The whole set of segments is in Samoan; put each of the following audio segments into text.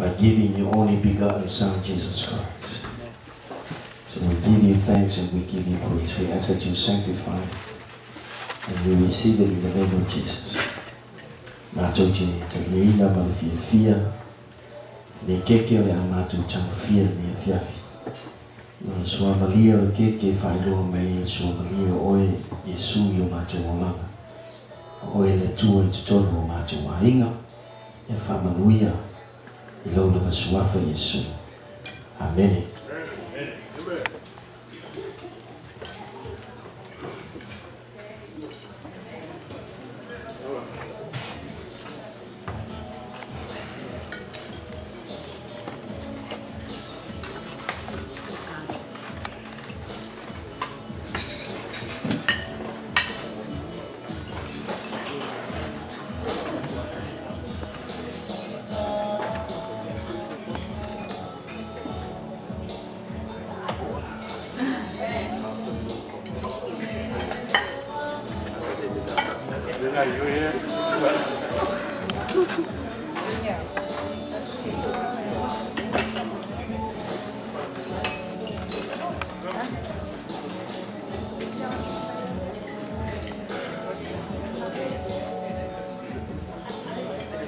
by giving your only begotten Son, Jesus Christ. So we give you thanks and we give you praise. We ask that you sanctify and we receive it in the name of Jesus. Matou te taliaina ma le fiafia le keke o le a matou tagofia lenei afiafi. O le suamalie o le keke e faailoa mai ai le suamalie o oe, Iesu, i o matou olaga. O oe le Atua i totonu o matou aiga. Ia faamanuia i lou lava suafa Iesu. Amene.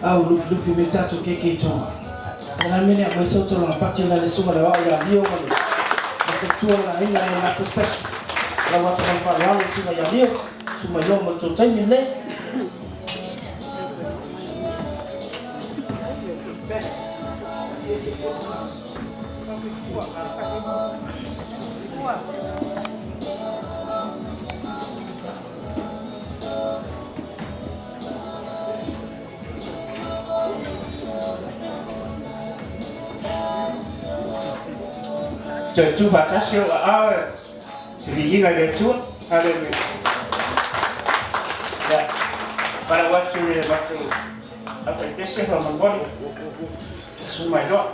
Au lufilufi me tatou keke i Tonga. Le la mele aumai sau tolo na pati ona le suga le wao ia Lio ma le ma fetua la aiga le latou special. Lau atu ma le faaaloalo le suga ia Lio, su mai loa ma le tou taimi lenei. Toe tu faatasi ou aao e se viiga i le Atua. Haleluia. Ia, valaau atu i le matou aufaipese faamolemole, susu mai loa.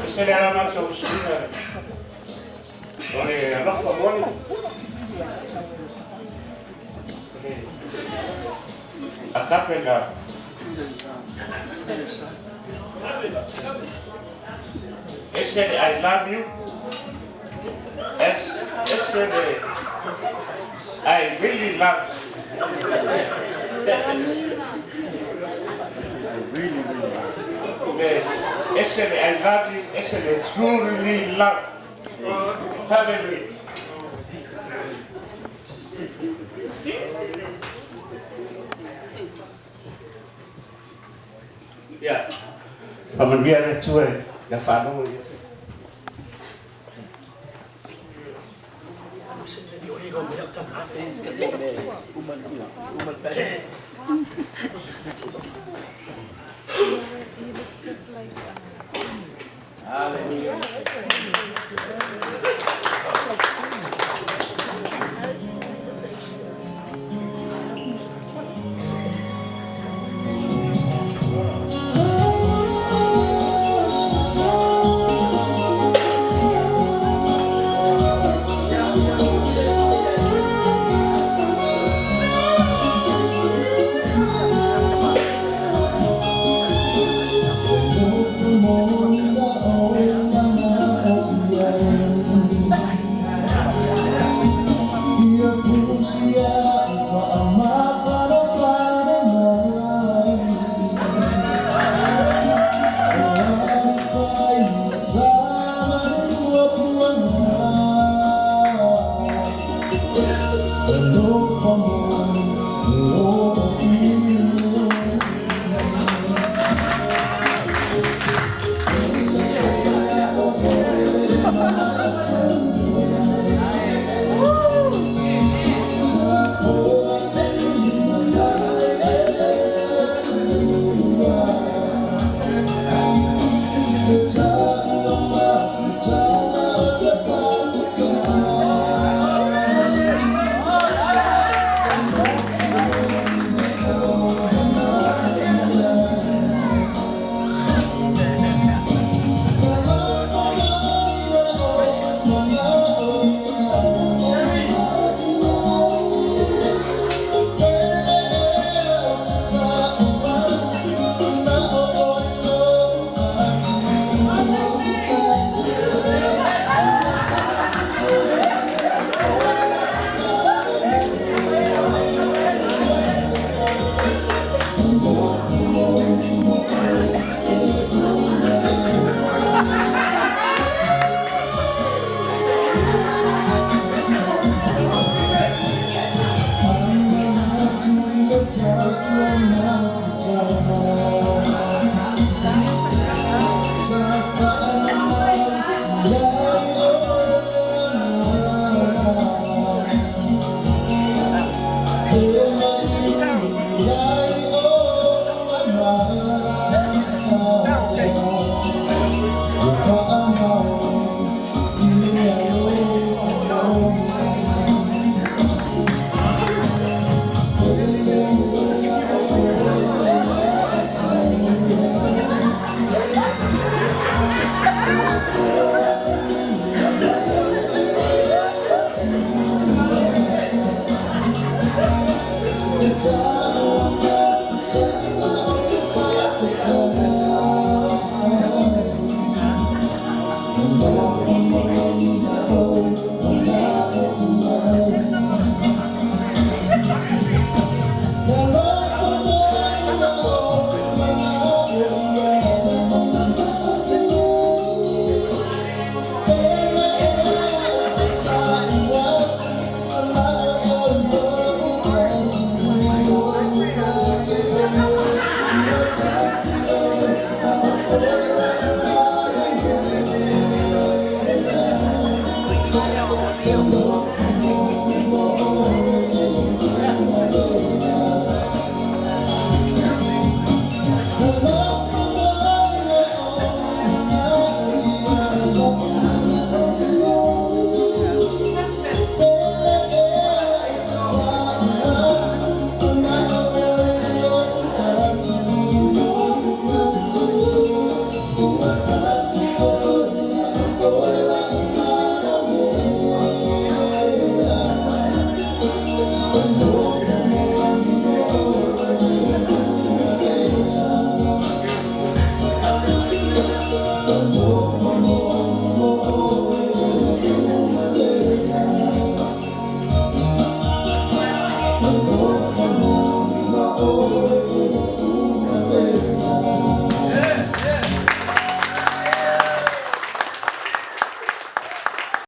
Ese le ala matou suiga o le alofa moni. O le agape love. Ese le I love you. S, ese le I really love you. Le ese le I love you, ese le truly love. Hallelujah. Ia, faamanuia le Atua i le faalogo ia. Hallelujah. matou.